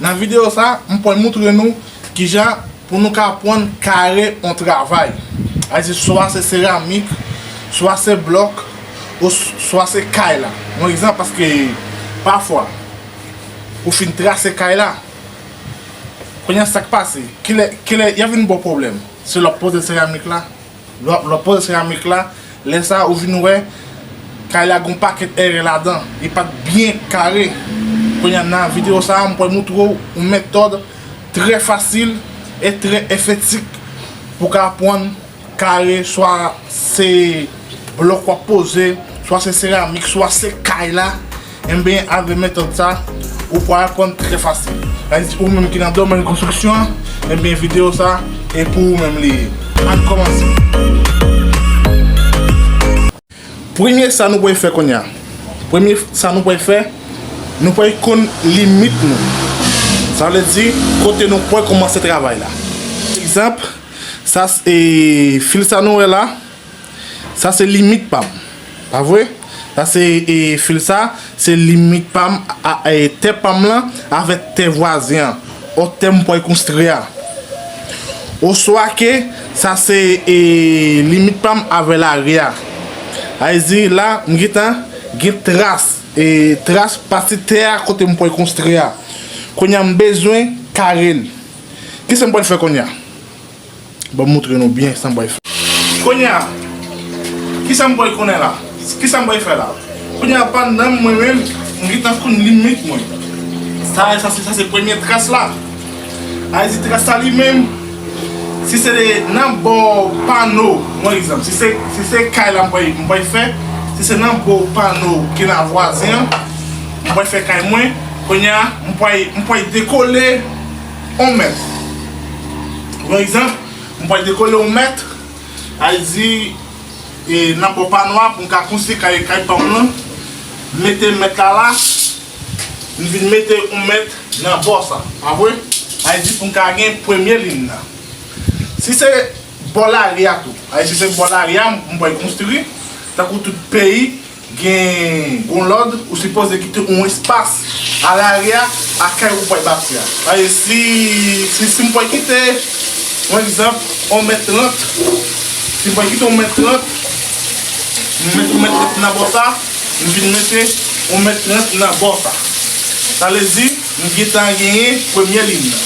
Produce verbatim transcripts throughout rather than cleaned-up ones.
Nan videyo sa, m pral moutre nou kijan pou nou ka aprann kare yon travay. Sa vle di, swa se seramik, swa se blòk, ou s-, swa se kay la. Yon egzanp, paske pafwa, ou fin trase kay la, kounye a sa k pase, kilè, kilè y a vin ba w pwoblèm? Se lè w ap poze seramik la, lè w ap, lè w ap poze seramik la, lè sa a ou vin wè kay la gen yon pakèt erè ladan, li pa t byen kare. Kounye a nan videyo sa a, m pral moutre w yon metòd trè fasil e trè efektif pou w ka aprann kare, swa se blòk w ap poze, swa se seramik, swa se kay la. Enben, avèk metòd sa, ou pral aprann trè fasil. Sa vle di, ou menm ki nan domèn konstriksyon an, enben, videyo sa e pou ou menm li ye. Ann kòmanse. Premye sa nou pral fè kounye a. Premye sa nou pral fè, nou pral konn limit nou. Sa vle di, kote nou pral kòmanse travay la. Egzanp, sa se, e, fil sa nou wè la, sa se limit pa m. Pa vre? Sa se, e, fil sa, se limit pa m, a, e, tè pa m lan avèk tè vwazen an, o tè m pral konstri a. Oswa ke sa se, e, limit pa m avè lari a. Sa vle di la, m gentan gen tras, e, tras pati tè a kote m pral konstri a. Kounye a, m bezwen kare l. Kisa m pral fè kounye a? Ban m moutre nou byen sa m pral fè. Kounye a, kisa m pral konnen la? Kisa m pral fè la? Kounye a, pandan mwen menm, m gentan konn limit mwen. Sa, sa, se, sa se premye tras la. Sa vle di tras la li menm, si se nan bò pano, yon egzanp, si se, si se kay la m pral, m pral fè, si se nan bò pano ki nan vwazen an, m pral fè kay mwen, kounye a, m pral, m pral dekole yon mèt. Yon egzanp, m pral dekole yon mèt, sa vle di, e, nan bò pano a, pou m ka konstwi kay, kay pa m lan, m mete mèt la la, m vin mete yon mèt nan bò sa, pa vre? Sa vle di pou m ka gen premye liy nan. Si se bò lari a tou, sa vle di si se bò lari a, m, m pral konstwi, tankou tout peyi, gen yon lòd, ou sipoze kite yon espas a lari a, a kay ou pral bati a. Sa vle di, si, si, si m pral kite, yon egzanp, yon mèt trant, si m pral kite yon mèt trant, m mete yon mèt trant nan bò sa, m vin mete yon mèt trant nan bò sa. Sa vle di, m gentan genyen premye liy nan.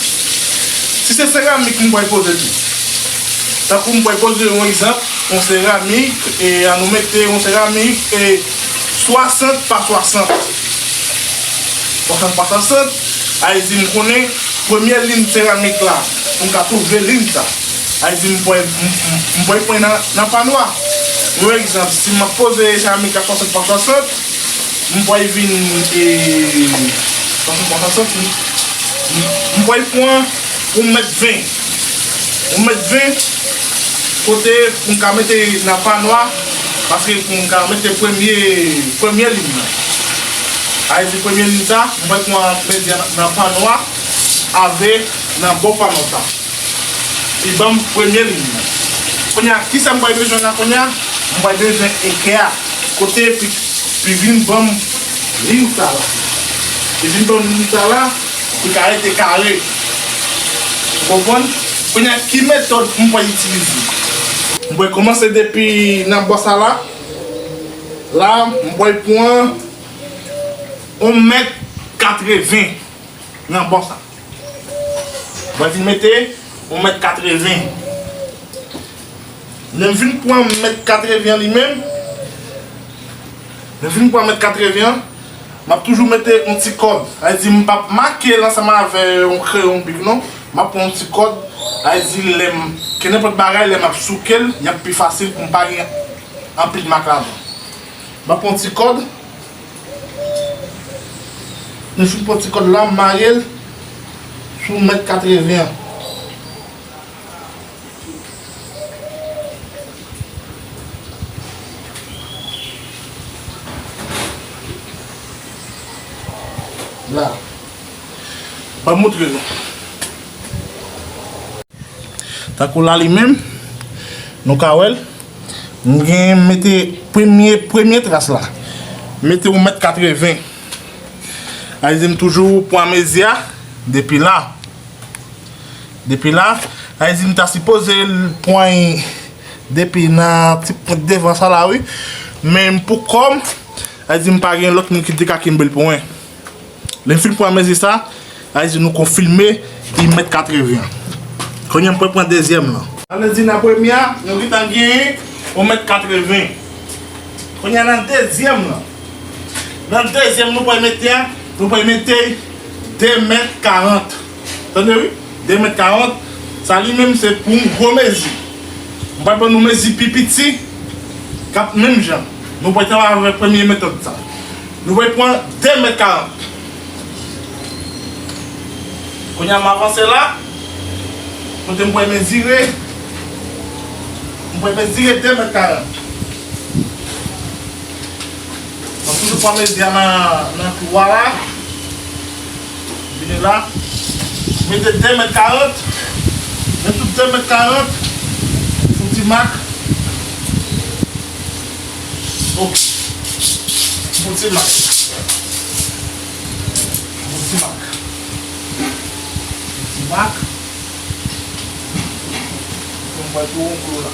Si se seramik m pral poze tou, tankou m pral poze yon egzanp, yon seramik, e ann nou mete yon seramik, e swasant pa swasant. Swasant pa swasant, sa vle di m konnen premye liy seramik la, pou m ka twouve liy sa. Sa vle di m pral, m, m, m pral pran nan, nan pano a. Yon egzanp, si m ap poze seramik la swasant pa swasant, m pral vin, e, swasant pa swasant, m, m, m pral pran yon mèt ven. Yon mèt ven, kote pou m ka mete nan pano a, paske pou m ka mete premye, premye liy nan. Sa vle di premye liy sa, m pral pran mezi a nan pano a, avè nan bò pano sa. Li ban m premye liy nan. Kounye a, kisa m pral bezwen la kounye a? M pral bezwen ekè a. Kote pi, pi vin ban m liy sa la. Li vin ban m liy sa la, li ka rete kare. Ou konprann? Kounye a, ki metòd m pral itilize? M pral kòmanse depi nan bò sa la. La, m pral pran yon mèt katreven nan bò sa. Mwen vin mete yon mèt katreven. Lè m vin pran mèt katreven an li menm, lè m vin pran mèt katreven an, m ap toujou mete yon ti kòd. Sa vle di m p ap make l ansanm avè yon kreyon, yon bik non. M ap pran yon ti kòd. Sa vle di lè m, kenenpòt bagay, lè m ap souke l, y ap pi fasil pou m pa gen anpil mak ladan. M ap pran yon ti kòd. Nou fin pran ti kòd la, m mare l sou mèt katreven an. La. Ban m moutre nou. Tankou la li menm, nou ka wè l. M gen mete premye, premye tras la. Mete yon mèt katreven. Sa vle di m toujou pran mezi a. Depi la. Depi la, sa vle di m ta sipoze pran depi nan ti pwent devan sa la, wi. Men pou kò m, sa vle di m pa gen lòt moun ki te ka kenbe l pou mwen. Lè m fin pran mezi sa, sa vle di nou konfime li mèt katreven. Kounye a m pral pran dezyèm lan. Sa vle di nan premye a, nou gentan genyen yon mèt katreven. Kounye a nan dezyèm lan. Nan dezyèm nou pral mete a, nou pral mete de mèt karant. Tande wi, de mèt karant. Sa li menm se pou yon gwo mezi. M pral ban nou mezi pi piti, k ap menm jan. Nou pral travay avèk premye metòd sa. Nou pral pran de mèt karant. Kounye a m avanse la, kote m pral mezire, m pral mezire de mèt karant. Mwen toujou pran mezi a nan, nan kou a la. Vini la. Mete de mèt karant. Mete tout de mèt karant. Fouti mak. Ok. Fouti mak. Fouti mak. Fouti mak. Bon, mwen tou yon klo la.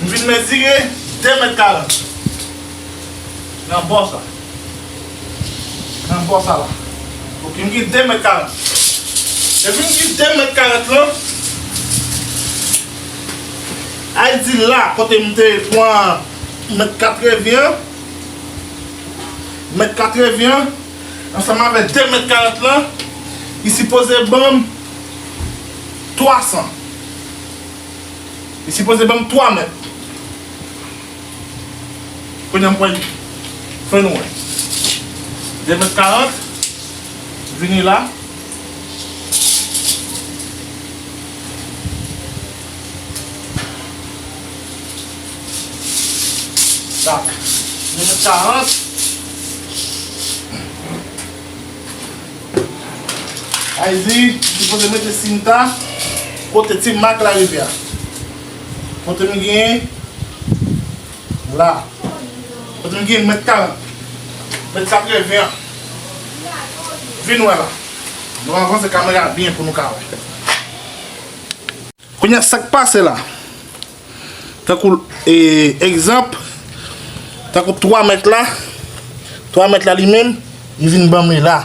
M vin mezire de mèt karant. Nan bò sa. Nan bò sa la. Ok, m gen de mèt karant. Epi m gen de mèt karant lan. Ay di la, kote m te pran mèt katreven an. Mèt katreven an. Ansanm avèk de mèt karant lan, li sipoze ban m twa san. Li sipoze ban m twa mèt. Kounye a m pral fè nou wè. De mèt karant, vini la. Dak. De mèt karant. Ay di, m sipoze mete sinta kote ti mak larivyè a. Kote m gen la. Kote m gen mèt karant. Mèt katreven an. Vin wè la. Nou avanse kamera byen pou nou ka wè. Kounye a sa k pase la. Tankou, e, egzanp, tankou twa mèt la, twa mèt la li menm, li vin ban m li la.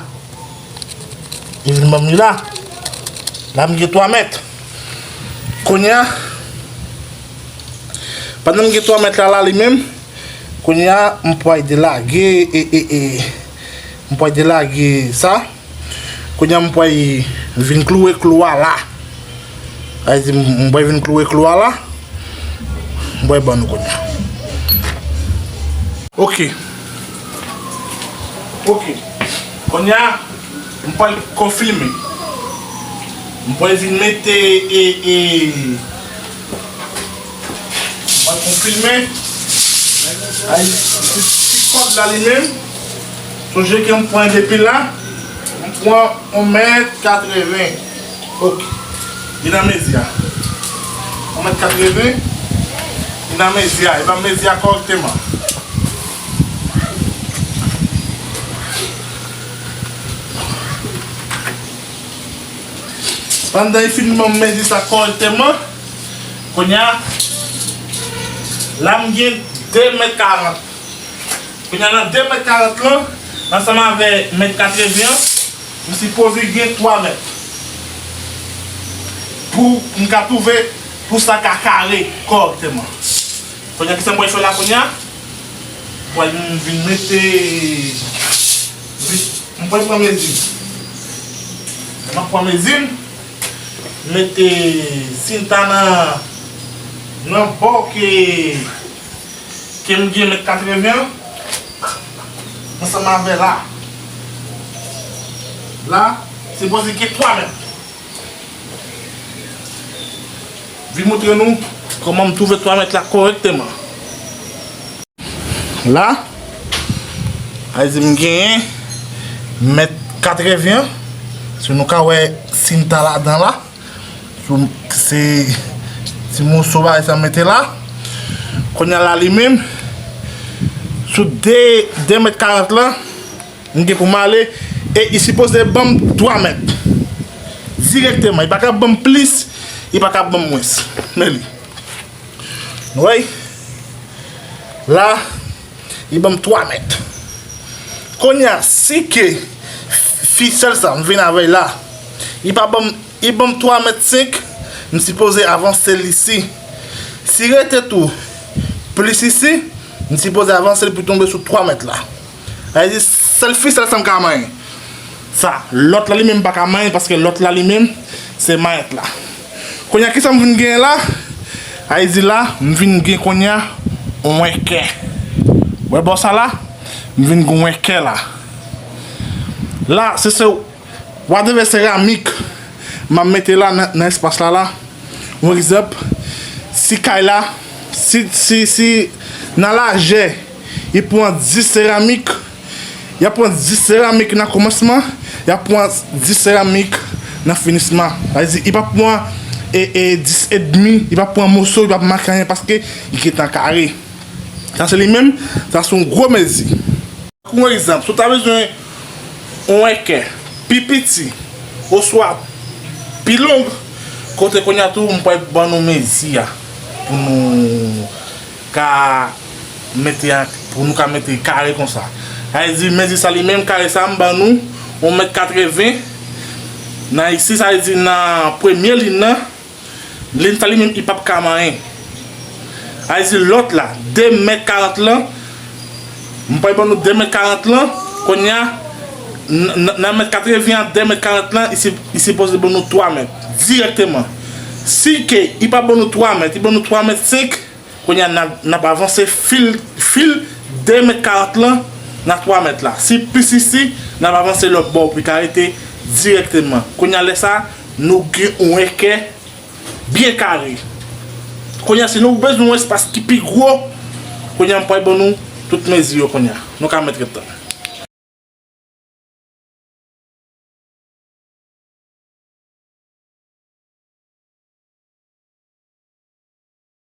Li vin ban m li la. La m gen twa mèt. Kounye a, pandan m gen twa mèt la, la li menm, kounye a, m pral delage, e, e, e, m pral delage sa. Kounye a m pral vin kloure klo a la. Sa vle di m pral vin kloure klo a la. M pral ban nou kounye a. Ok. Ok. Kounye a, m pral konfime. M pral vin mete, e, e, Mwen konfime. Ay, ti, ti kòd la li menm. Sonje ke m pran depi la. M pran yon mèt katreven. Ok. Li nan mezi a. Yon mèt katreven. Li nan mezi a. Li nan mezi a kòrèkteman. Pandan li fin ban m mezi sa kòrèkteman, kounye a, la m gen de mèt karant. Kounye a, nan de mèt karant lan, ansanm avè mèt katreven an, m sipoze gen twa mèt. Pou m ka twouve, pou sa ka kare kòrèkteman. Kounye a, kisa m pral fè la kounye a? Mwen vin mete, vin, mwen pran mezi. Mwen pran mezi, mete sinta nan, nan bò ke, ke m gen mèt katreven an, ansanm avè la. La, se poze gen twa mèt. Vin montre nou kòman m twouve twa mèt la kòrèkteman. La, a di m genyen mèt katreven an. Si nou ka wè sinta ladan la. Sou, se ti moso bagay sa m mete la. Kounye a la li menm, sou de, de mèt karant lan, m gen pou m ale, e li sipoze ban m twa mèt. Dirèkteman, li pa ka ban m plis, li pa ka ban m mwens. Men li. Nou wè? La, li ban m twa mèt. Kounye a, si ke fisèl sa, m vin avè l la, li pa ban m, li ban m twa mèt senk, m sipoze avanse l isi. Si rete tou plis isi, m sipoze avanse l pou tonbe sou twa mèt la. Sa vle di, sèl fisèl sa m ka manyen. Sa, lòt la li menm pa ka manyen paske lòt la li menm, se mayèt la. Kounye a, kisa m vin genyen la? Sa vle di la, m vin gen kounye a, yon èkè. Wè bò sa la? M vin gen yon èkè la. La, se, se whatever seramik m ap mete la nan, nan espas la la. Yon egzanp, si kay la, si, si, si nan lajè, li pran dis seramik, y ap pran dis seramik nan kòmansman, y ap pran dis seramik nan finisman. Sa vle di, li p ap pran e, e, dis edmi, li p ap pran moso, li p ap make anyen paske li gentan kare. Sa se li menm, sa se yon gwo mezi. Pou egzanp, si w ta bezwen yon èkè pi piti oswa pi long, kote kounye a tou m pral ban nou mezi a pou nou ka mete a, pou nou ka mete kare konsa. Sa vle di mezi sa li menm, kare sa m ban nou yon mèt katreven nan isi, sa vle di nan premye liy nan, liy sa li menm li p ap ka manyen. Sa vle di lòt la, de mèt karant lan, m pral ban nou de mèt karant lan, kounye a, n-, n-, nan mèt katreven an, de mèt karant lan, li si-, li sipoze ban nou twa mèt, dirèkteman. Si ke li pa ban nou twa mèt, li ban nou twa mèt senk, kounye a, n ap, n ap avanse fil, fil de mèt karant lan nan twa mèt la. Si plis isi, n ap avanse lòt bò pou li ka rete dirèkteman. Kounye a, lè sa, nou gen yon èkè byen kare. Kounye a, si nou bezwen yon espas ki pi gwo, kounye a, m pral ban nou tout mezi yo kounye a. Nou ka mèt ret tan.